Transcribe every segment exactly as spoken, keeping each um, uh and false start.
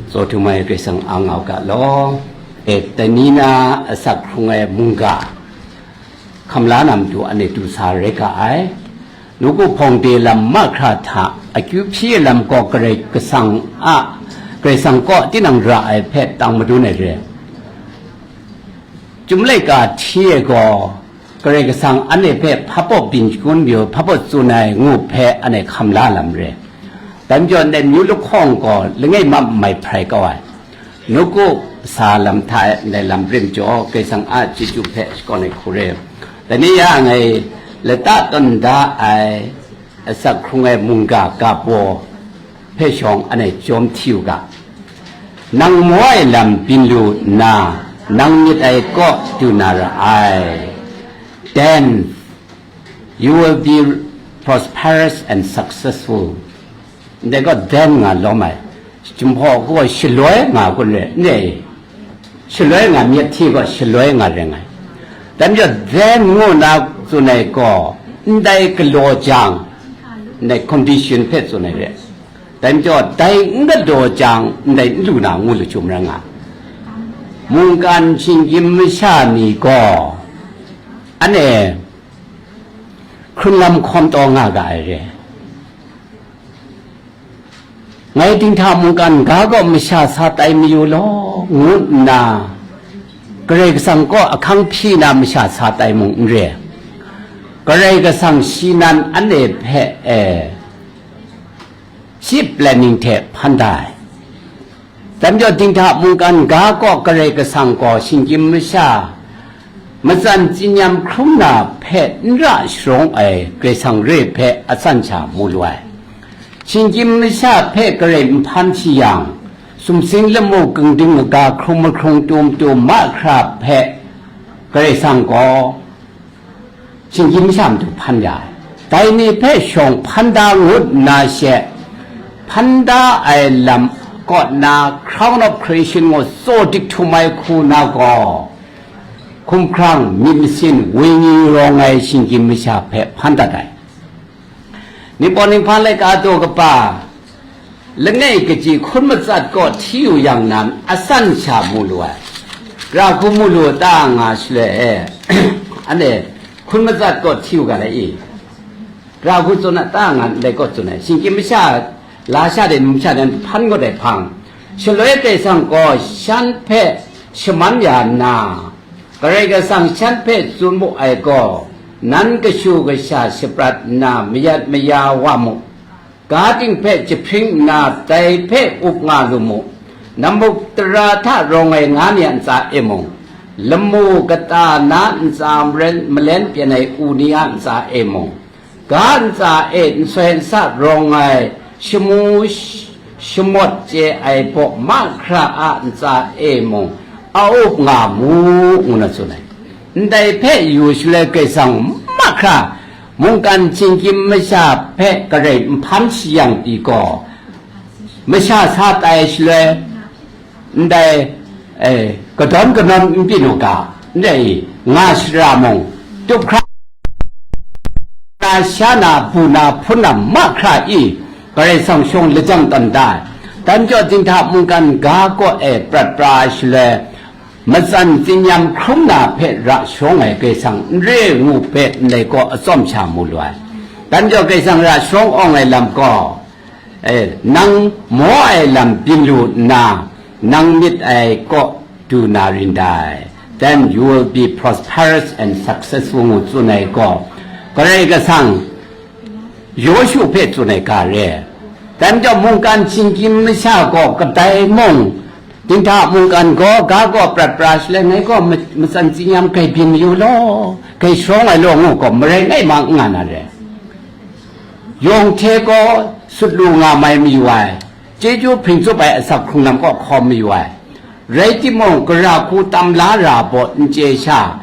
Tsaw htum ai Karai Kasang ang au ga law. E, dai ni na asak hkrung ai mungga hkam la na matu anhte du sa rai ga ai. Nawku hpawng de lam mahkra hta akyu hpyi ai lam gaw Karai Kasang a, Karai Kasang kaw tinang ra ai hpe tang madun ai re. Chyum laika hti e gaw, Karai Kasang anhte hpe hpa baw byin shangun mayu, hpa baw tsun ai ngu hpe anhte hkam la lam re. Dai majaw, ndai myu lahkawng gaw langai ma n mai hprai kau ai. Nawku sa lam hta e ndai lam rim jaw, Karai Kasang a chyeju hpe shakawn ai hku re. Dai ni ya ngai lata tawn da ai asak hkrung ai mungga ga baw hpe shawng anhte jawm hti u ga. Nang maw ai lam byin lu nna, nang myit ai kaw du na ra ai. Then you will be prosperous and successful. Ndai gaw then nga lawm ai. Chyum hpaw gaw shaloi nga kun re, ne? Shaloi nga myit hti gaw shaloi nga rai ngai. Dai majaw then ngu na tsun ai gaw, ndai galaw jang, ndai condition hpe tsun ai re. Dai majaw, dai n galaw jang, ndai n lu na ngu lachyum rai nga. Mungkan shinggyim masha ni gaw, anhte hkrun lam hkawm taw nga ga ai re. Ngai dinghta mungkan ga gaw masha sa tai mayu law, ngu nna, Karai Kasang kaw ahkang hpyi na masha sa tai mung n re. Karai Kasang shi nan anhte hpe e, shi planning hte hpan da ai. Dai majaw dinghta mungkan ga kaw Karai Kasang gaw shinggyim masha, matsan tsinyam hkrum na hpe n ra sharawng ai Karai Kasang re hpe atsan sha mu lu ai. Shinggyim masha hpe Karai n hpan shi yang, sumsing lamu kangding maga hkrung mahkrung tum tum mahkra hpe Karai Kasang gaw shinggyim masha matu hpan ya ai. Dai ni hpe shawng hpan da ngut nna she, hpan da ai lam kaw na Crown of Creation ngu tsaw dik htum ai hku na gaw, hkumhkrang myit masin wenyi rawng ai shinggyim masha hpe hpan dat ai. Ningpawt ninghpang laika daw kaba, langai kaji hkun matsat kaw hti yu yang nan, asan sha mu lu ai. Ra hku mu lu ta nga shaloi e, anhte hkun matsat kaw hti yu ga lai i? Ra hku tsun a ta nga ndai kaw tsun ai. Shinggyim masha, lasha de numsha de hpan ngut ai hpang, shaloi Karai Kasang gaw shan hpe shaman ya nna, Karai Kasang shan hpe tsun mu ai gaw, nan kashu kasha shaprat nna mayat maya wa mu, ga ting hpe jahpring nna dai hpe up nga lu mu, namuk tara hta rawng ai nga ni a ntsa e mung, lamu kata na ntsa maren malen pyan ai u ni a ntsa e mung, ga ntsa e nsoi nsa rawng ai shamu sh- shamawt chye ai baw mahkra a ntsa e mung a up nga mu, ngu na tsun ai. Ndai hpe yu shaloi Karai Kasang mahkra mungkan shinggyim masha hpe Karai n hpan shi yang pyi gaw, masha sa tai shaloi, ndai, eh, kadawn kanawn n pyi nu ga, ndai nga shara mung, tup hkra na sha na bu na hpun na mahkra i, Karai Kasang shawng lajang tawn da ai. Dan jaw dinghta mungkan ga kaw e prat pra ai shaloi, matsan tsinyam hkrum na hpe ra sharawng ai Karai Kasang n re ngu hpe ndai kaw atsawm sha mu lu ai. Dan jaw Karai Kasang ra sharawng awng ai lam gaw, e, nang maw ai lam byin lu nna, nang myit ai kaw du na rin dai. Then you will be prosperous and successful ngu tsun ai gaw, Karai Kasang Yawshu hpe tsun ai ga re. Dai majaw mungkan shinggyim masha gaw kadai mung, dinghta mungkan gaw ga gaw prat pra shaloi, ngai gaw ma- matsan tsinyam grai byin mayu law, grai sharawng ai law ngu gaw, marai ngai ma n nga na re. Yawng hte gaw sut lu nga mai mayu ai, chyeju hpring tsup ai asak hkrung lam kaw hkawm mayu ai. Rai timung, gara hku tam la ra baw n chye sha,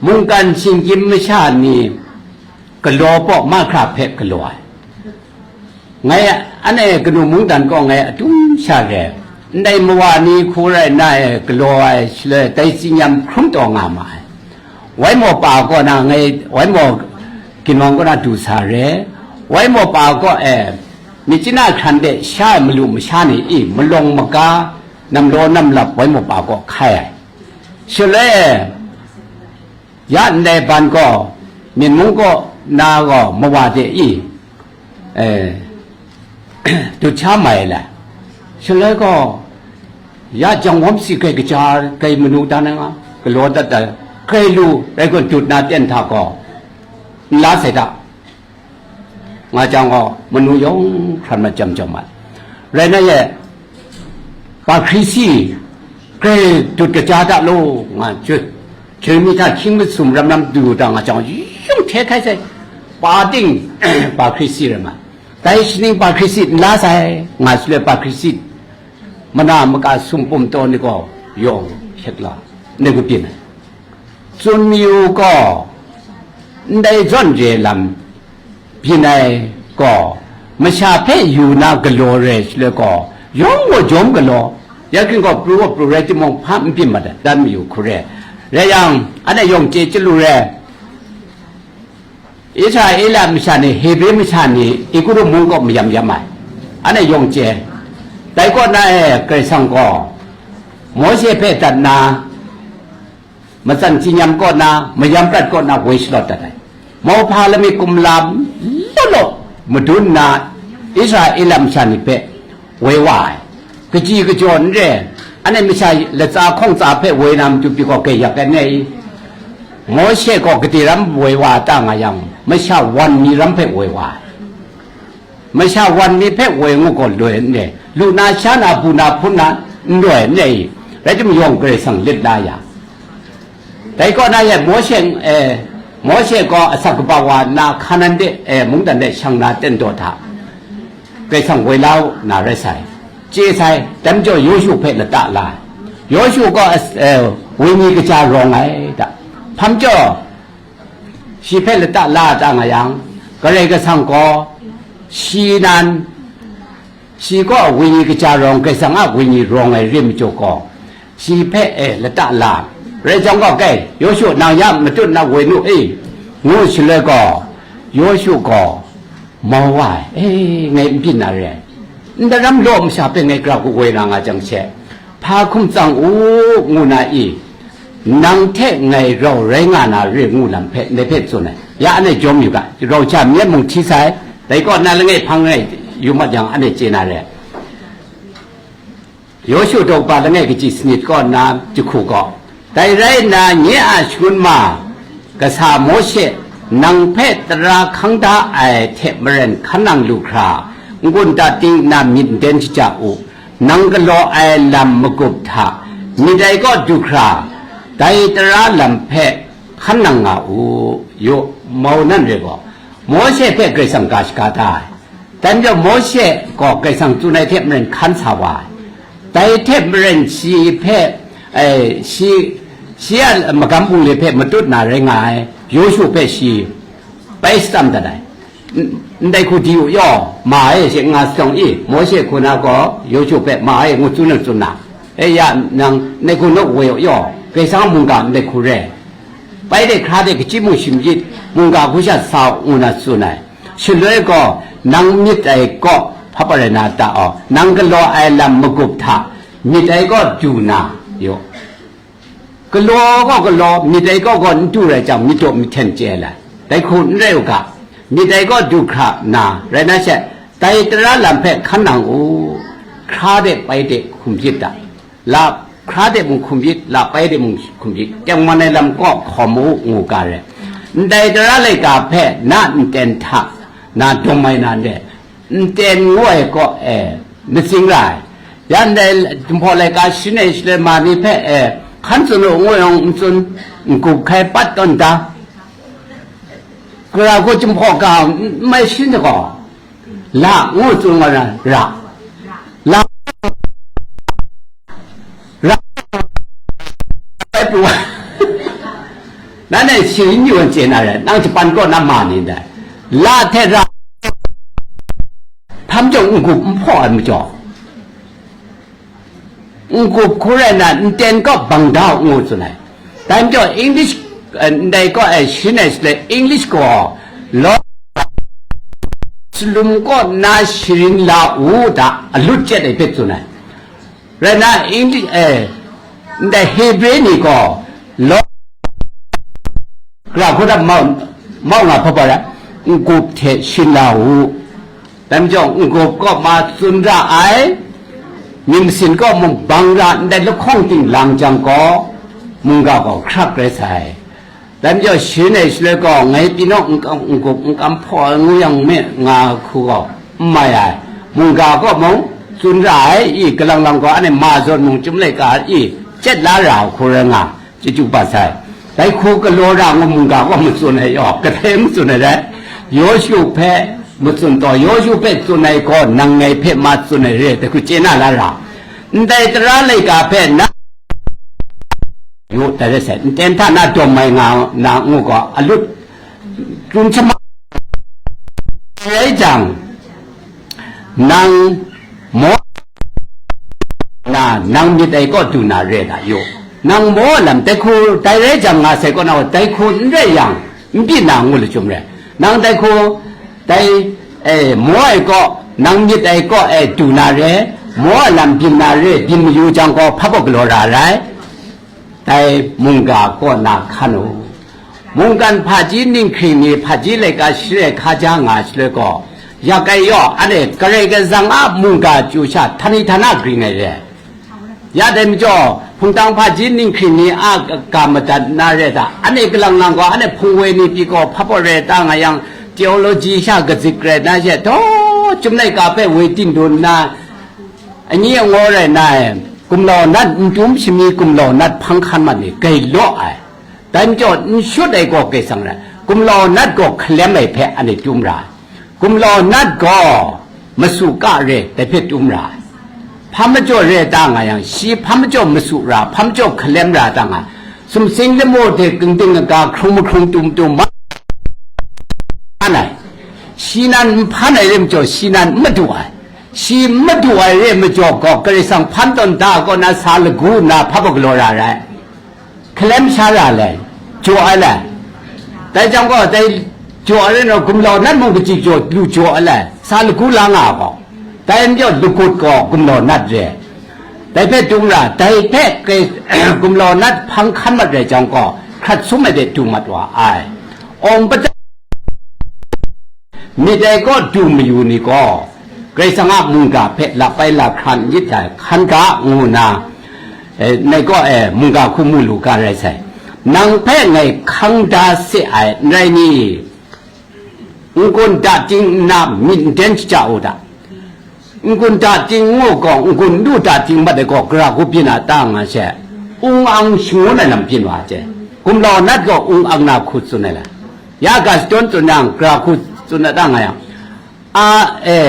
mungkan shinggyim masha ni galaw baw mahkra hpe galaw ai. Ngai anhte kanu mungdan kaw ngai atum sha re, ndai mawa ni hku rai nna e galaw ai shaloi, dai tsinyam hkrum taw nga ma ai. Waimaw pa kaw na ngai, Waimaw ginwang kaw na du sa re, Waimaw pa kaw e, myit chyanna hkran de sha ai malu masha ni i, malawng maga, namlaw namlap wai mup a kaw hkai ai. Shaloi e, ya ndai ban gaw, myen mung kaw na gaw mawa de i, eh, dut sha mai ai le. Shaloi gaw, ya jangwawm si grai kaja, grai manu dan ai nga, galaw dat ai, grai lu, rai gaw dut na ten hta gaw, n la sai hta. Nga jang gaw, manu yawng hkran mat jam jam mat. Rai na ye, Pakhrisi, grai dut kaja da law, nga jut. Jeremi hta hkying masum ram ram du da nga jang, yung hte hkai sai. Pa ting, Pakhrisi rai ma. Dai shaning Pakhrisi n la sai, nga shaloi Pakhrisi, mana maka sum pum taw ni gaw, yawng hkyet la, ndai ku byin ai. Tsun mayu gaw, ndai zawn re lam byin ai gaw, masha hpe yu na galaw re shaloi gaw, yawng gaw jawm galaw, ya hkring gaw pru gaw pru rai timung, hpa n byin mat ai, dan mayu hkru re. Rai yang, anhte yawng chye chyalu re, Israela masha ni, Hebre masha ni, Egutu mung kaw mayam yam ai, anhte yawng chye. Dai kaw na e, Karai Kasang gaw, Mawshe hpe dat na, matsan hti nyam kaw na, mayam prat kaw na woi shalawt dat ai. Mauhpa lamik kumla law law madun nna, Israela masha ni hpe woi wa ai. Kaji kajaw n re, anhte masha latsa hkawng tsa hpe woi na matu pyi gaw gaiyak ai ne i? Mawshe gaw gade ram woi wa ta nga yang, masha wan mi ram hpe woi wa ai. Masha wan mi hpe woi ngu gaw loi n re, lu na sha na bu na hpun na n loi n re i, rai timung yawng Karai Kasang lit la ya. Dai kaw na ye Mawshe, eh, Mawshe gaw asak kaba wa nna Hkanan de, eh, mungdan de shang na ten daw hta, Karai Kasang woi la u na rai sai, chye sai, dai majaw Yawshu hpe lata la ai. Yawshu gaw as-, eh, wenyi kaja rawng ai da. Hpa majaw, shi hpe lata la ta nga yang, Karai Kasang gaw shi nan, shi gaw wenyi kaja rawng, Karai Kasang a wenyi rawng ai re majaw gaw, shi hpe, e, lata la. Rai jang gaw, "Kai, Yawshu, nang ya matut na woi nu e," ngu shaloi gaw, Yawshu gaw mau wa ai, "E, ngai n byin na re ai. Ndai ram law masha hpe ngai gara hku woi na nga jang she, hpa hkum tsang u," ngu na i, nang hte ngai rau rai nga na re ngu lam hpe ndai hpe tsun ai. Ya anhte jawm yu ga, rau sha myit mung hti sai, dai kaw na langai hpang langai yu mat yang anhte chye na re ai. Yawshu daw kaba langai kaji sanit kaw nna jahku gaw, dai rai nna, nye a shangun ma, kasa Mawshe, nang hpe tara hkang da ai hte maren hkan nang lu hkra, n-gun ta ting nna myit n ten shaja u, nang galaw ai lam magup hta, myit ai kaw du hkra, dai tara lam hpe hkan nang nga u, yu, mau nan re gaw, Mawshe hpe Karai Kasang ga shaga da ai. Dai majaw Mawshe gaw Karai Kasang tsun ai hte maren hkan sa wa ai. Dai hte maren shi hpe, eh, shi, shi a magam bungli hpe matut na rai nga ai, Yawshu hpe shi bai shatam dat ai. N-, ndai hku di u yaw, ma e she nga shawng i, Mawshe hku na gaw Yawshu hpe ma e ngu tsun ai tsun na, e ya nang ndai hku naw woi u yaw, Karai Kasang a mungga ndai hku re. Bai de hkra de kaji mung shim yit, mungga hku sha sa u ngu na tsun ai. Shaloi gaw, nang myit ai kaw hpa rai na ta aw, nang galaw ai lam magup hta, myit ai kaw du na, yaw. Galaw gaw galaw, myit ai kaw gaw n du rai jang, myit daw myit hten chye ai lai. Dai hku n rai u ga, myit ai kaw du hkra na, rai na she, dai tara lam hpe hkan nang u, hkra de bai de hkum yit da. La hkra de mung hkum yit, la bai de mung hkum yit, tengman ai lam kaw hkawm u, ngu ga re. Ndai tara laika hpe na nten hta na dawm ai na nde, nten ngu ai kaw e matsing ra ai. Ya ndai Jinghpaw laika shin ai shaloi ma ni hpe e hkan tsun u ngu yawng n tsun, n gup hkai pat tawn da. Gara hku Jinghpaw ga n mai shin ai gaw, la ngu tsun nga na ra. La, ra, bai pru wa. Nan e sharin yu ai chye na rai, nang japan kaw na ma ni ndai. La hte ra, hpa majaw n gup n hpaw ai majaw. N gup hku rai na, nten kaw bang da u ngu tsun ai. Dai majaw English, eh, ndai kaw ai shin ai shaloi English gaw law Shalom kaw nna sharin la u da, alut chyet ai hpe tsun ai. Rai nna, English, eh, ndai Hebre ni gaw, law, gara hku da mau, mau nga hpa hpa rai, n-gup hte sharin la u. Dai majaw, n-gup kaw ma tsun ra ai, myit masin kaw mung bang ra ndai lahkawng ting lang jang gaw, mungga gaw hkrak rai sai. Dai majaw, sharin ai shaloi gaw, ngai pyi naw n-, n-, n-, n-, kam hpaw ai ngu yang me nga hku gaw, n mai ai. Mungga kaw mung tsun ra ai, i, kalang lang gaw, anhte ma zawn mung chyum laika i, chyet la ra ai hku rai nga, chyeju bat sai. Dai hku galaw ra ngu mungga kaw matsun ai yaw, kadai matsun ai dai? Yawshu hpe matsun taw, Yawshu hpe tsun ai gaw, nang ngai hpe ma tsun ai re, dai hku chye na la ra. Ndai tara laika hpe na yu, dai rai sai, nten hta na dawm ai nga na ngu gaw, alut, tun shama rai jang, nang maw na, nang myit ai kaw du na re na yu. Nang maw lam, dai hku, dai rai jang nga sai kaw na, dai hku n rai yang, n byin na ngu lachyum rai. Nang dai hku, dai, eh, maw ai kaw, nang myit ai kaw, eh, du na re, maw a lam byin na re, byin mayu jang gaw, hpa baw galaw ra rai. Dai mungga kaw na hkan u. Mungkan hpaji ninghkring ni hpaji laika share hkaja nga shaloi gaw, yak ai yaw, anhte Karai Kasang a mungga chyu sha htani htana gring ai re. Ya dai majaw, hpungtang hpaji ninghkring ni a ga madat na re ta, anhte kalang lang gaw, anhte hpung woi ni pyi gaw hpa baw re ta nga yang, theology sha kazik rai na she, taw, chyum laika hpe woi tin dun nna, Anyi angaw rai na ai, gumlau nat n tum shami gumlau nat hpang hkan mat ni gai law ai. Dai majaw n shut ai gaw Karai Kasang rai, gumlau nat gaw hkalem ai hpe anhte tum ra ai. Gumlau nat gaw masu ka re, dai hpe tum ra ai. Hpa majaw re ta nga yang, shi hpa majaw masu ra, hpa majaw hkalem ra ta nga, sumsing lamu hte kangding kaga hkrung mahkrung tum tum ma, hpan ai. Shi nan n hpan ai re majaw, shi nan n madu ai. Shi n madu ai re majaw gaw, Karai Kasang hpan tawn da kaw na sa lagu nna hpa baw galaw ra rai. Hkalem sha ra le, jaw ai le. Dai jang gaw, dai jaw ai re naw, gumlau nat mung kaji jaw, lu jaw ai le, sa lagu la nga gaw. Dai n jaw, lagut gaw gumlau nat re. Dai hpe tum ra, dai hpe gumlau nat hpang hkan mat rai jang gaw, hkrat sum ai de du mat wa ai. Awng pata myit ai kaw du mayu ni gaw, Karai Kasang a mungga hpe lap ai lahkra n yit ai hkan ga ngu nna, eh, ngai kaw e mungga hku mu lu ga rai sai. Nang hpe ngai hkang da se ai, n rai ni? N-gun da ting nna myit n den shaja u da. N-gun da ting ngu gaw, n-gun lu da ting mat ai gaw, gara hku byin a ta nga she, ung ang shangun ai lam byin wa ai hte, gumlau nat gaw ung ang na hku tsun ai la. Ya ga shadawn tsun yang, gara hku tsun a ta nga yang, a, e,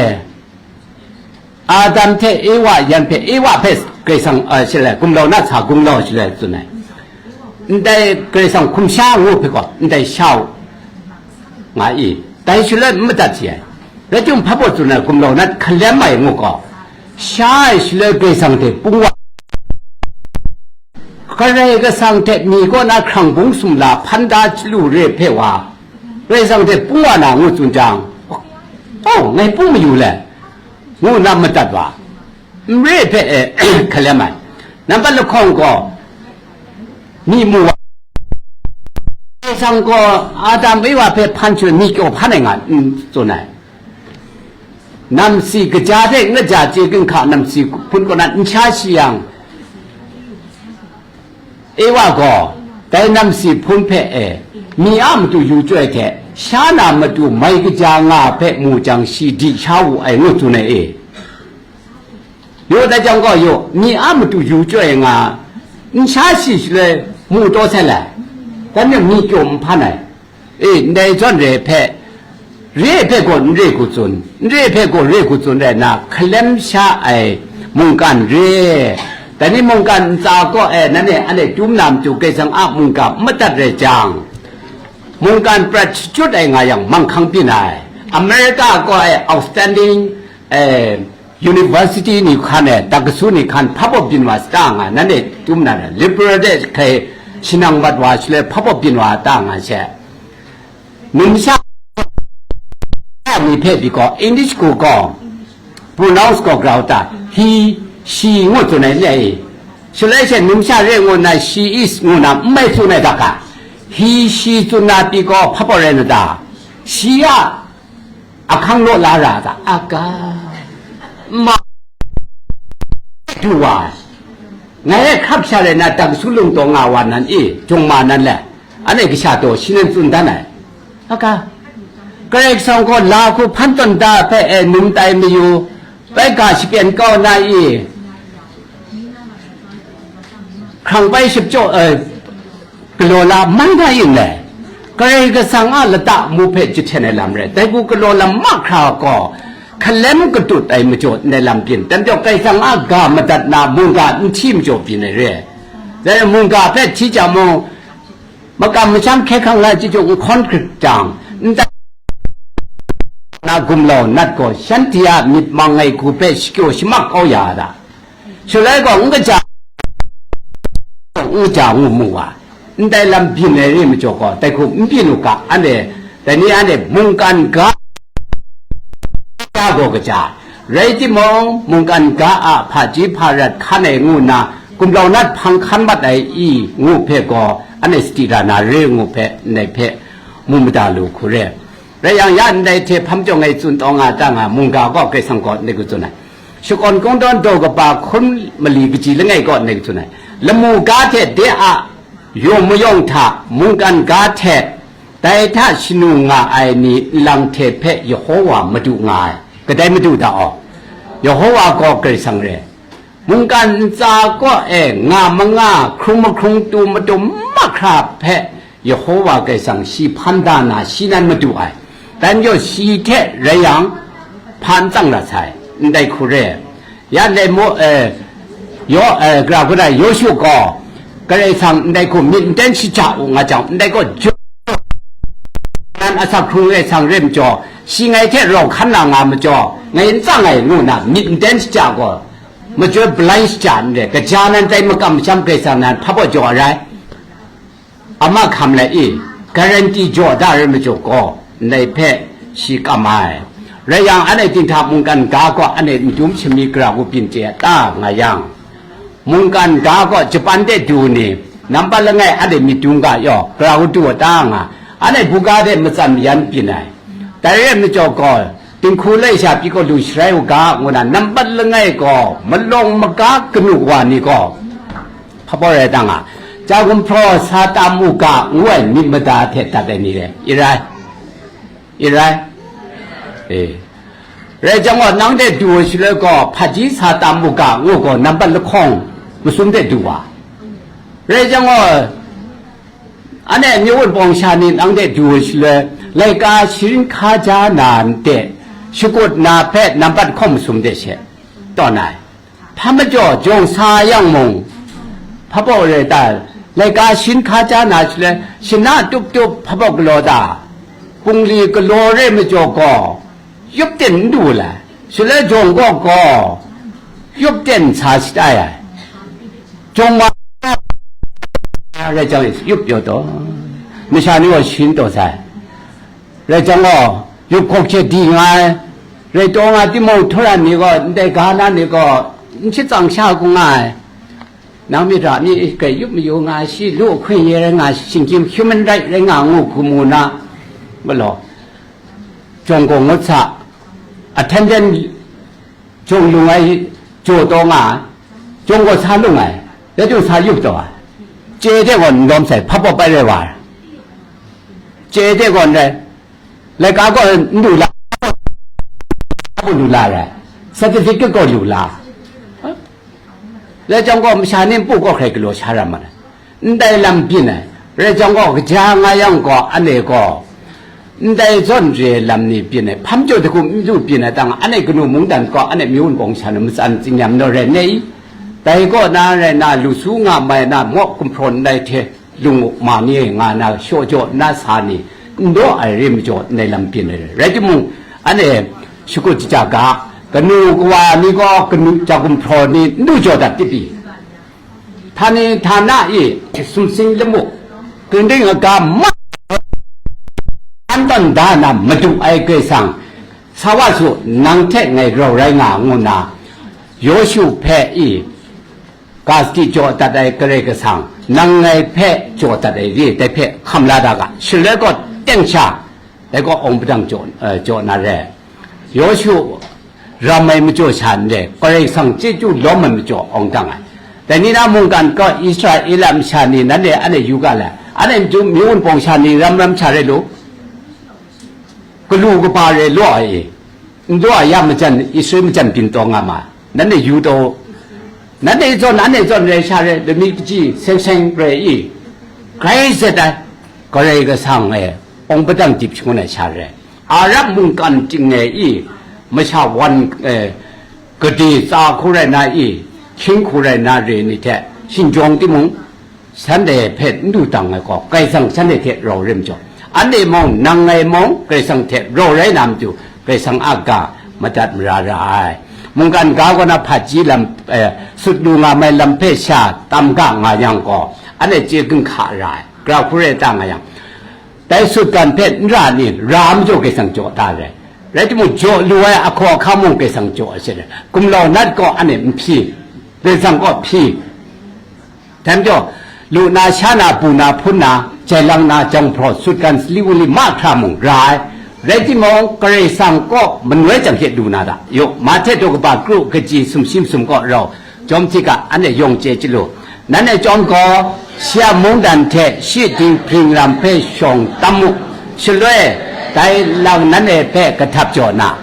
Adam hte Ewa yan hpe, Ewa hpe Karai Kasang, a, shaloi, gumlau nat sa gumlau shaloi tsun ai. Ndai Karai Kasang hkum sha ngu hpe gaw, ndai sha u nga i, dai shaloi n madat si ai. Rai timung, hpa baw tsun ai, gumlau nat hkalem ai ngu gaw, sha ai shaloi Karai Kasang hte pung wa, Karai Kasang hte mi kaw na hkrang bung sumla hpan da chyalu re hpe wa, Karai Kasang hte pung wa na ngu tsun jang, oh, ngai pung mayu le, ngu na madat wa, n re hpe e, hkalem ai. Nambat lahkawng gaw, myi mu wa, Karai Kasang gaw Adam Ewa hpe hpan shaloi myi kyaw hpan ai nga n tsun ai. Namsi kaja hte n kaja chye ginhka namsi hpun kaw na n sha shi yang, Ewa gaw dai namsi hpun hpe e, myi a matu yu chyoi hte, sha na matu mai kaja nga hpe mu jang, shi di sha wu ai ngu tsun ai e. Yu dai jang gaw, yu, myi a matu yu chyoi nga, n sha shi shaloi mu taw sai lai, dan yang myi kyaw n hpan ai. E, ndai zawn re hpe, re hpe gaw n re hku tsun, n re hpe gaw re hku tsun rai nna, hkalem sha ai mungkan re. Dai ni mungkan ntsa kaw e, nanhte anhte dum na matu Karai Kasang a mungkan madat rai jang, mungkan prat shachyut ai nga yang, manghkang byin ai. America kaw e outstanding, e, University ni hkan e, taksu ni hkan hpa baw byin wa sa ta nga, nanhte dum na, liberal de hkai shanang mat wa shaloi hpa baw byin wa ta nga she. Numsha Ni hpe pyi gaw, English gaw, pronounce gaw grau ta, he, she ngu tsun ai le i. Shaloi she numsha re ngu na, she is ngu na, n mai tsun ai ga, he, she tsun na pyi gaw, hpa pawt rai na ta? Shi a ahkang law la ra ta? Aga. Ma du wa. Ngai e hkrak sha rai na, dang su lung taw nga wa nan i, jung ma nan le, anhte kasha taw shi nan tsun dan ai. Aga. Karai Kasang gaw la hku hpan tawn da hpe e num tai mayu, bai ga shapyen kau na i, hkrang bai shapjaw, eh, galaw la man ga yin le, Karai Kasang a lata mu hpe jahten ai lam rai, dai hku galaw lam mahkra gaw, hkalem katut ai majaw ndai lam byin, dan jaw Karai Kasang a ga madat na mungga n hti majaw byin ai re. Dai mungga hpe hti jang mung, makam masham hkye hkrang la chyeju n hkawn hkrit jang, ndai na gumlau nat gaw shanhte a myit mang ai hku hpe shakyaw shamak kau ya a ta? Shaloi gaw n kaja, n kaja ngu mu wa, ndai lam byin ai re majaw gaw, dai hku n byin u ga, anhte, dai ni anhte mungkan ga, ga gaw kaja, rai timung, mungkan ga a hpaji hparat hkan ai ngu nna, gumlau nat hpang hkan mat ai i ngu hpe gaw, anhte sadi ra na re ngu hpe, ndai hpe mu mada lu hku re. Rai yang, ya ndai hte hpam jawng ai tsun taw nga ta nga, mungga gaw Karai Kasang gaw ndai hku tsun ai. Shakawn kungdawn daw kaba hkun mali kaji langai kaw ndai tsun ai. Lamu ga hte de a yawng mayawng hta mungkan ga hte dai hta shanu nga ai ni nlang hte hpe Yehowa madu nga ai. Kadai madu ta aw? Yehowa gaw Karai Kasang re. Mungkan ntsa kaw e nga manga, hkrung mahkrung, tu matum mahkra hpe Yehowa Karai Kasang shi hpan da na, shi nan madu ai. Dan jaw shi hte rai yang, hpa n tsang rat sai, ndai hku re. Ya ndai mu, eh, yaw, eh, gara hku na Yawshu gaw, Karai Kasang ndai hku myit n ten shaja u nga jang, ndai gaw jaw nan asak hkrung Karai Kasang re majaw, shi ngai hte rau hkan na nga majaw, ngai n tsang ai ngu na myit n ten shaja gaw, majoi blind shaja n re, kaja nan tai makam masham Karai Kasang nan hpa baw jaw ai rai? Ama hkam lai i, guarantee jaw da rai majaw gaw, ndai hpe shi kam ai. Rai yang, anhte dinghta mungkan ga gaw anhte n dum shami gara hku byin chye ta nga yang, mungkan ga gaw Japan de du ni, nambat langai anhte myit dum ga yaw, gara hku du wa ta nga, anhte buga de matsan yan byin ai. Dai rai majaw gaw, dinghku lai sha pyi gaw lu sharai u ga, ngu na nambat langai gaw, malawng maga kanu wa ni gaw, hpa baw rai ta nga, ja gumhpraw sa tam u ga, ngu ai myit mada hte dat ai ni re, i rai, i rai, e. Rai jang gaw, nang de du ai shaloi gaw, hpaji sa tam u ga, ngu gaw, nambat lahkawng masum de du wa. Rai jang gaw, anhte myu wun pawng sha ni nang de du ai shaloi, laika sharin hkaja na nte shakut na hpe nambat hkawng masum de she tawn ai. Hpa majaw jawng sa yang mung, hpa baw rai ta, laika sharin hkaja na shaloi, shana tup tup hpa baw galaw ta, pungli galaw re majaw gaw, yup ten n du la, shaloi jawng gaw gaw, yup ten sa shatai ai. Jawng ma rai jang, yup yaw taw, masha ni gaw sharin taw sai. Rai jang gaw, yup hkawk hte di nga ai, rai taw nga timung, htaran ni gaw, ndai ga na ni gaw, n shatsang sha hku nga ai. Nang myit ra mi, grai yup mayu nga ai, shi lu hkun ye rai nga ai, shinggyim human right rai nga ngu hku mu na, galaw, jawng gaw ngut sa, attendant jawng lung ai, jaw taw nga ai, jawng gaw sa lung ai, dai jawng sa yup taw ai, chye de gaw n lawm sai, hpa baw pai rai wa ai, chye de gaw n rai, laika gaw n lu la, hpa baw lu la rai, certificate gaw lu la, rai jang gaw masha ni npu gaw hkrai galaw sha ra ma ai. Ndai lam byin ai, rai jang gaw, kaja nga yang gaw, anhte gaw, ndai zawn re ai lam ni byin ai, hpam jaw hku n du byin ai tang, anhte kanu mungdan gaw, anhte myu wun pawng sha na matsan tsinyam naw rai ne i? Dai kaw na rai na, lu su nga mai na, mawk gumhpraw ndai hte lung ma ni nga na, shaw jaw nna sa ni, n daw ai re majaw, ndai lam byin ai rai. Rai timung, anhte shakut shaja ga, kanu kawa ni gaw, kanu ja gumhpraw ni n du jaw dat ti pyi? Htani htana e sumsing lamu, ginding aga ma, an tawn da na madu ai Karai Kasang, Sa wa su, nang hte ngai rau rai nga, ngu nna, Yawshu hpe i, ga sadi jaw dat ai Karai Kasang, nang ngai hpe jaw dat ai re, dai hpe hkam la da ga, shaloi gaw teng sha, dai gaw awng padang jaw, eh, jaw na re. Yawshu ram ai majaw sha n re, Karai Kasang chyeju lawm ai majaw awng dang ai. Dai ni na mungkan gaw Israela masha ni nanhte anhte yu ga le, anhte myu, myu wunpawng sha ni ram ram sha rai lu, galu kaba re law ai, n law a ya majan, Israel majan byin taw nga ma, nanhte yu taw, nanhte zawn, anhte zawn rai sha rai, lami kaji seng seng rai i, grai zet ai, Karai Kasang e, awng padang dip shangun ai sha rai, Arab mungkan ting e i, masha wan, eh, gade tsa hku rai na i, hkying hku rai na re ni hte, shinjawng timung, shanhte hpe n du dang ai gaw, Karai Kasang shanhte hte rau rai majaw, anhte mung, nang ngai mung, Karai Kasang hte rau rai na matu, Karai Kasang a ga madat mara ra ai. Mungkan ga kaw na hpaji lam, eh, sut lu nga mai lam hpe sha tam ga nga yang gaw, anhte chye ginhka ra ai, gara hku rai ta nga yang, dai sutgan hpe n ra ni, ra majaw Karai Kasang jaw da ai. Rai timung, jaw lu ai ahkaw ahkang mung Karai Kasang jaw ai she rai. Gumlau nat gaw anhte n hpyi, Karai Kasang gaw hpyi. Dai majaw, lu na, sha na, bu na, hpun na, jai lang na, jang hpraw, sutgan sali wunli mahkra mung ra ai. Rai timung, Karai Kasang kaw manoi jang hte lu na da. Yu, Mahte daw kaba kru kaji sumshi masum kaw rau, jawm hti ga, anhte yawng chye chyalu. Nanhte chyawm gaw, shi a mungdan hte shi dinghpring lam hpe shawng tam mu, shaloi dai lang nanhte hpe kahtap jaw na.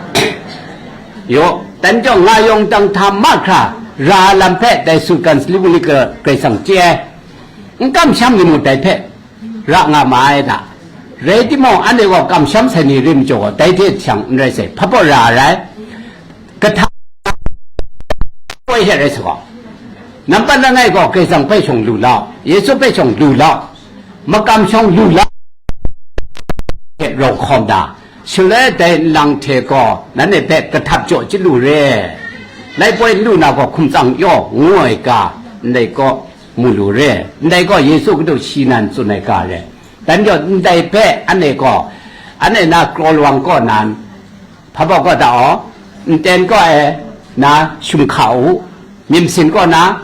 Yu, dan chyawm nga yawng dang hta mahkra ra lam hpe dai sutgan sali wunli Karai Kasang chye ai. N kamsham ni mung dai hpe ra nga ma ai da. Rai timung, anhte gaw kamsham sai ni rai majaw gaw, dai hte shang n rai sai, hpa baw ra ai rai. Kahta, koi hte rai sa gaw, nampat langai gaw Karai Kasang hpe shawng lu lau, Yesu hpe shawng lu lau, makam shawng lu lau, hte rau hkawm da, shaloi dai nlang hte gaw nanhte hpe kahtap jaw chyalu re, laipoi n lu na gaw hkum tsang yaw ngu ai ga, ndai gaw mu lu re, ndai gaw Yesu Hkristu shi nan tsun ai ga re. Dan jaw, ndai hpe anhte gaw, anhte na kraw lawang kaw nan, hpa baw kaw da aw, nten kaw e na shum hka u, myit masin kaw na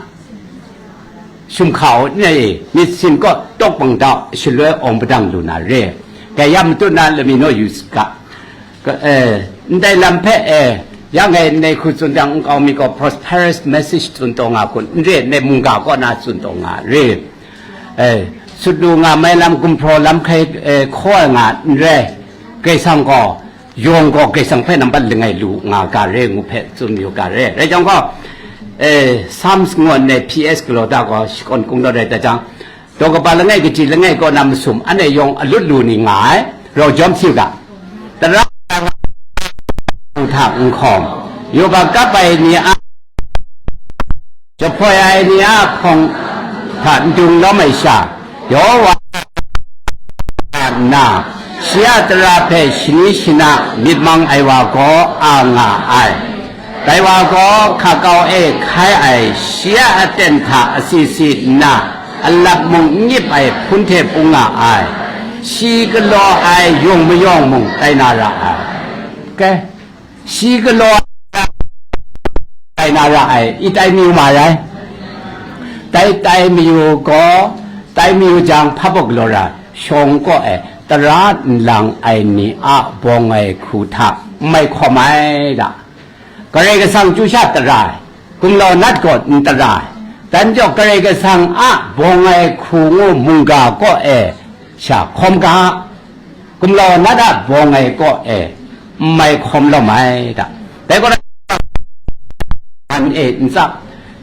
shum hka u, n e, myit masin kaw tawk bang da u, shaloi awng padang lu na re. Gaya matut na lami naw yu ga. Ka, eh, ndai lam hpe, eh, yang e ndai hku tsun jang, nkau mi gaw prosperous message tsun taw nga kun, n re, ndai mungga kaw na tsun taw nga re. Eh, sut lu nga mai lam, gumhpraw lam hkai, eh, hkaw ai nga n rai. Karai Kasang gaw, yawng gaw Karai Kasang hpe nampat langai lu nga ga re ngu hpe tsun yu ga re. Rai jang gaw, eh, Psalms ngu ai P S galaw da gaw, shakawn kungdawn rai dat jang, daw kaba langai kaji langai kaw na masum, anhte yawng alut lu ni nga ai, rau jawm hti u ga. Tara hta n hkawm, yubak kap ai ni a, jahpoi ai ni a hpawng hta n dung lawm ai sha, Yawwa nna, shi a tara hpe shani shana myit mang ai wa gaw a nga ai. Dai wa gaw hka kau e hkai ai shi a aten hta asi si nna, alap mung n nyip ai hpun hte pung nga ai. Shi galaw ai yung mayawng mung tai na ra ai. Ke, shi galaw ai tai na ra ai, i tai mayu ma rai. Tai, tai mayu gaw, tai mayu jang hpa baw galaw ra, shawng kaw e tara nlang ai ni a bawng ai hku hta n mai hkawm ai da. Karai Kasang chyu sha tara ai, gumlau nat gaw n tara ai, dan jaw Karai Kasang a bawng ai hku ngu mungga kaw e sha hkawm ga, gumlau nat a bawng ai kaw e n mai hkawm lawm ai da. Dai gaw, man e n tsap,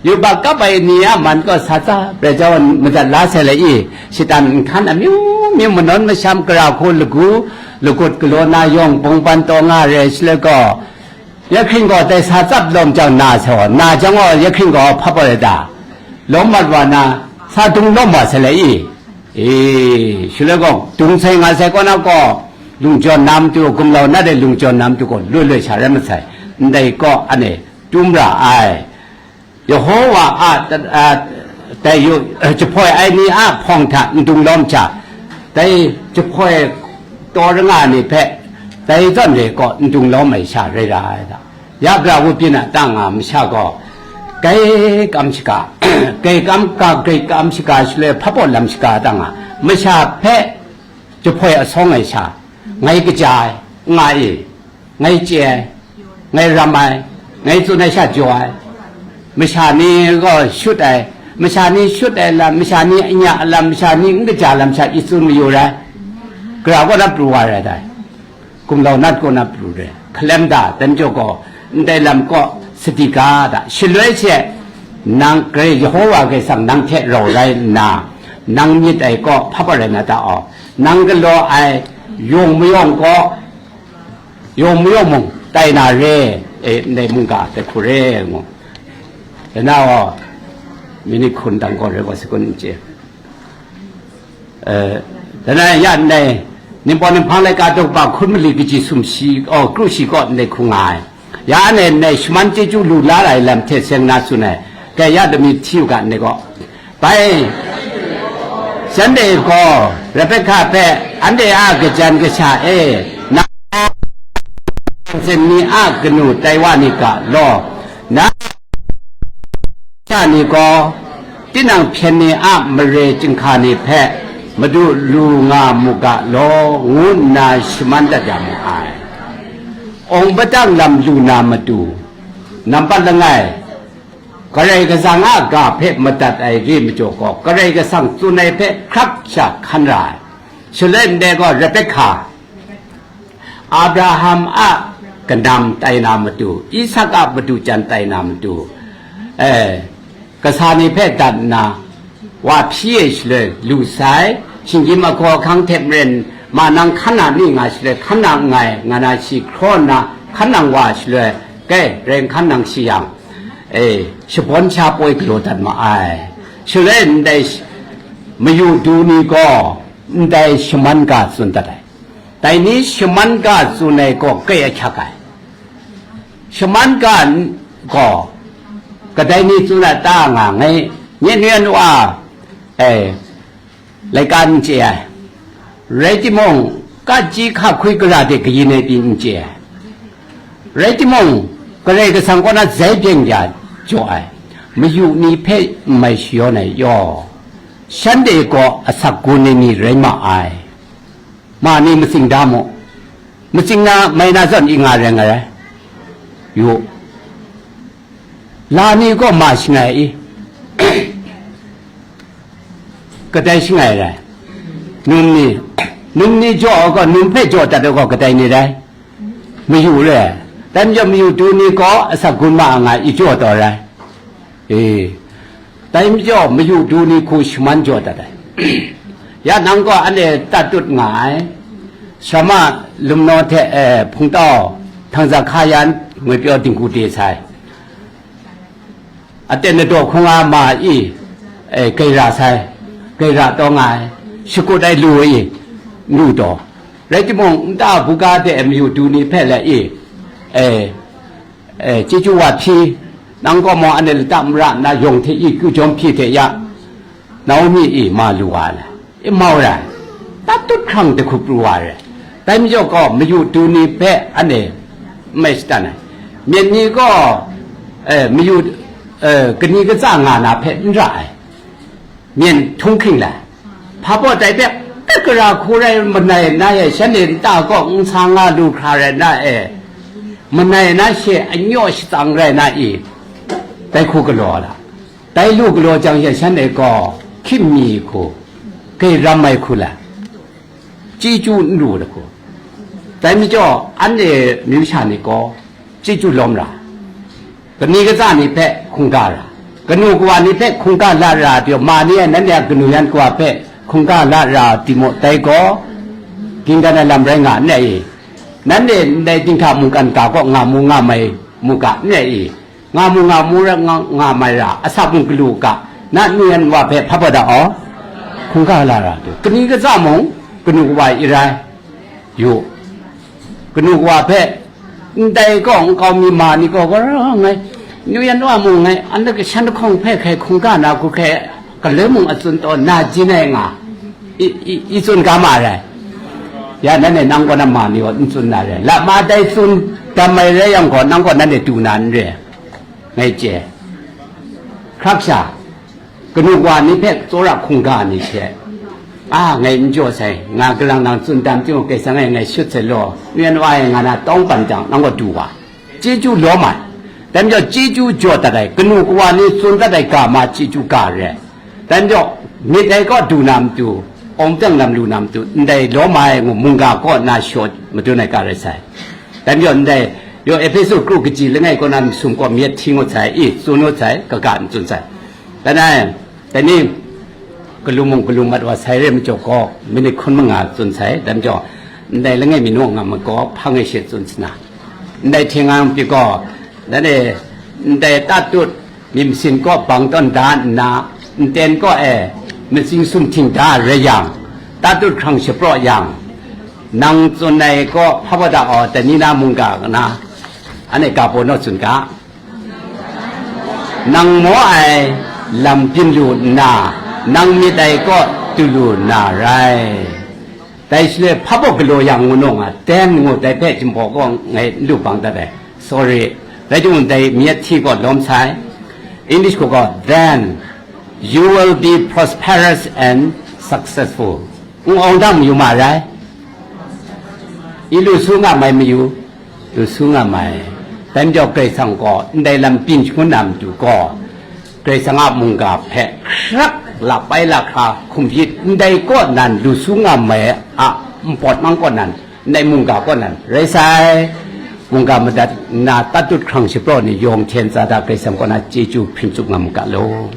yubak kap ai ni a man kaw sa tsa prai jau madat la sai le i, shatan nhkan amyu myu manawn masham gara hku lagu lagut galaw na yawng bungban taw nga re shi le gaw, ya hkring gaw dai sa tsap lawm jang na sai, na jang gaw ya hkring gaw hpa poi da, lawm mat wa na, sa dung lawm wa sai le i, e, shaloi gaw, dung sai nga sai kaw na gaw, lungjawn na matu, gumlau nat e lungjawn na matu gaw, loi loi sha rai masai, ndai gaw anhte tum ra ai. Yehova a, a, dai yu, jahpoi ai ni a hpawng hta n dung lawm hta, dai jahpoi taw ra nga ni hpe, Dai zawn re gaw n dung lawm ai sha rai ra ai da. Ya gara wupyin a ta nga masha gaw, grai kam shaga, grai kam ga, grai kam shaga shaloi hpabaw lam shaga ta nga, masha hpe jahpoi asawng ai sha, ngai kaja ai, nga e, ngai chye ai, ngai ram ai, ngai tsun ai sha jaw ai, masha ni gaw shut ai, masha ni shut ai lam, masha ni anya lam, masha ni n kaja lam sha i tsun mayu rai, gara kaw na pru wa rai dai. Gumlau nat kaw na pru re, hkalem da, dan jaw gaw, ndai lam kaw sadi ga da, shaloi she, nang grai Yehova Karai Kasang nang hte rau rai nna, nang myit ai kaw hpa rai na ta aw, nang galaw ai yawng mayawng kaw, yawng mayawng mung tai na re, e, ndai mungga tai hku re, ngu. Dai na aw, mini hkun dang gaw re gaw, sakun n chye. Eh, dana ya ndai, Ningpawt Ninghpang laika daw kaba hkun mali kaji sumshi, oh, kru shi kaw ndai hku nga ai. Ya anhte ndai shaman chyeju lu la ai lam hte seng na tsun ai, kai ya dami hti u ga ndai gaw. Bai, shanhte gaw, Rebekah hpe, anhte a kajan kasha e, na, ni a kanu tai wa ni ga law, na, sha ni gaw, tinang hpyen ni a mare chyinghka ni hpe Madu lu nga mu ga law, ngu nna shaman dat ya mu ai. Awng padang lam lu na matu, nampat langai, Karai Kasang a ga hpe madat ai re majaw gaw, Karai Kasang tsun ai hpe hkrak sha hkan ra ai. Shaloi ndai gaw, Rebekah, Abraham a kanam tai na matu, Isak a matu jan tai na matu, eh, kasa ni hpe dat nna, wa hpyi e shaloi lu sai, shinggyim ahkaw ahkang hte maren, ma nang hkan na ni nga shaloi, hkan na nngai, nga na shi hkraw nna, hkan nang wa shaloi, kai, rai hkan nang shi yang, eh, shabawn sha poi galaw dat ma ai. Shaloi ndai sh-, mayu du ni gaw, ndai shaman ga tsun dat ai. Dai ni shaman ga tsun ai gaw kai ahkyak ai. Shaman ga n-, gaw, kadai ni tsun a ta nga ngai, nye nuyan wa, eh, laika n chye ai. Rai timung, kachyi hka hkwi gara de kayin ai pyi n chye ai. Rai timung, Karai Kasang kaw na zai byeng ya jaw ai, mayu ni hpe n mai shayawn ai yaw, shanhte gaw asak gun ai ni rai ma ai. Ma ni matsing da mu. Matsing na, mai na zawn i nga rai nga rai. Yu. La ni gaw ma shangai i. Kadai shangai rai. Num ni, num ni jaw ai gaw, num hpe jaw dat ai gaw, kadai ni rai. Mayu re. Dai majaw mayu du ni gaw asak gun ma ai nga i jaw taw rai. E, dai majaw mayu du ni hku shaman jaw dat ai. Ya nang gaw anhte tatut nga ai. Sarama Lumnaw hte, eh, Hpungtau, Htangza Hkayan, ngwi pyaw dinghku de sai. Aten nadaw hkung a ma i, eh, gaira sai, gaira taw nga ai, shakut ai lu i, lu taw. Rai timung, nta buga de mayu du ni hpe le i, eh, eh, chyeju wa hpyi, nang gaw mung anhte lata mara nna yawng hte i kyu jawm hpyi hte ya, Naomi i ma lu wa ai. E mau rai, tatut hkrang dahku pru wa rai. Dai majaw gaw, mayu du ni hpe anhte n mai shatan ai. Myit ni gaw, eh, mayu, eh, kani katsa nga na hpe n ra ai. Myit htung hking lai. Hpa baw dai hpe, gara hku rai manai na e, shanhte nta kaw n sa nga lu hkra rai na e, manai na she anyaw shatsang rai na i, dai hku galaw la. Dai lu galaw jang she shanhte gaw hkying mi hku, gairam ai hku la, chyeju n ru ai hku. Dai majaw, anhte amyu sha ni gaw chyeju lawm ra, kani katsa ni hpe hkungga ra, kanu kawa ni hpe hkungga la ra ai pyaw, ma ni e nanhte a kanu yan kawa hpe hkungga la ra ai timung, dai gaw, gindan ai lam rai nga n re i? Nanhte ndai dinghta mungkan ga kaw nga mu nga mai mu ga n re i? Nga mu nga mu ra, nga, nga mai ra, asak mung galu u ga, na nu yan wa hpe hpa baw da aw, hkungga la ra tu. Kani katsa mung, kanu kawa i rai, yu. Kanu kawa hpe, ndai gaw nkau mi ma ni gaw, gara ngai, nu yan wa mung ngai, anhte kashan lahkawng hpe hkai hkungga na hku hkai, galoi mung atsun taw na jin ai nga, i, i, i tsun ga ma rai. Ya, nanhte nang kaw na ma ni gaw n tsun na re. Lama dai tsun dam ai rai yang gaw, nang gaw nanhte du na n re. Ngai chye. Hkrak sha, kanu wa ni hpe tsawra hkungga ni hte, a, ngai n jaw sai, nga galang nang tsun dam timung, Kaisang e ngai shut sai law, n yen wa e nga na tawng pan jang, nang gaw du wa. Chyeju lawm ai. Dai majaw, chyeju jaw dat ai, kanu kawa ni tsun dat ai ga ma chyeju ga re ai. Dai majaw, myit ai kaw du na matu, awng pyang lam lu na matu, ndai lawm ai ngu mungga kaw na shaw madun ai ga rai sai. Dai majaw, ndai yaw Ehpesu kru kaji langai kaw na masum kaw myit hti ngut sai, i, tsun ngut sai, kaga n tsun sai. Dai na, dai ni, galu mung galu mat wa sai re majaw gaw, minit hkun manga tsun sai, dai majaw, ndai langai mi nu nga ma gaw, hpang e she tsun sina. Ndai htingang pyi gaw, dan e, ndai tatut myit masin kaw bang tawn da nna, nten kaw e matsing sumhting da rai yang, tatut hkrang shapraw yang, nang tsun ai kaw hpa wa da aw, dai ni na mungga na, anhte ga baw naw tsun ga. Nang maw ai lam byin lu nna, nang myit ai kaw du lu na rai. Dai shaloi hpa baw galaw yang ngu naw nga, then ngu dai hpe Jinghpaw gaw ngai n lu bang dat ai. Sorry. Rai timung, dai myit hti gaw lawm sai. English gaw gaw, then you will be prosperous and successful. N awng dang mayu ma rai. I lu su nga mai mayu. Lu su nga mai. Dai majaw Karai Kasang gaw ndai lam byin shangun na matu gaw, Karai Kasang a mungga hpe hkrak lap ai lahkra hkum hpyi ndai kaw nan lu su nga mai a npawt mang kaw nan, ndai mungga kaw nan rai sai. Mungga madat nna tatut hkrang shapraw ni yawng hte ntsa hta Karai Kasang kaw na chyeju hpring tsup nga mu ga law.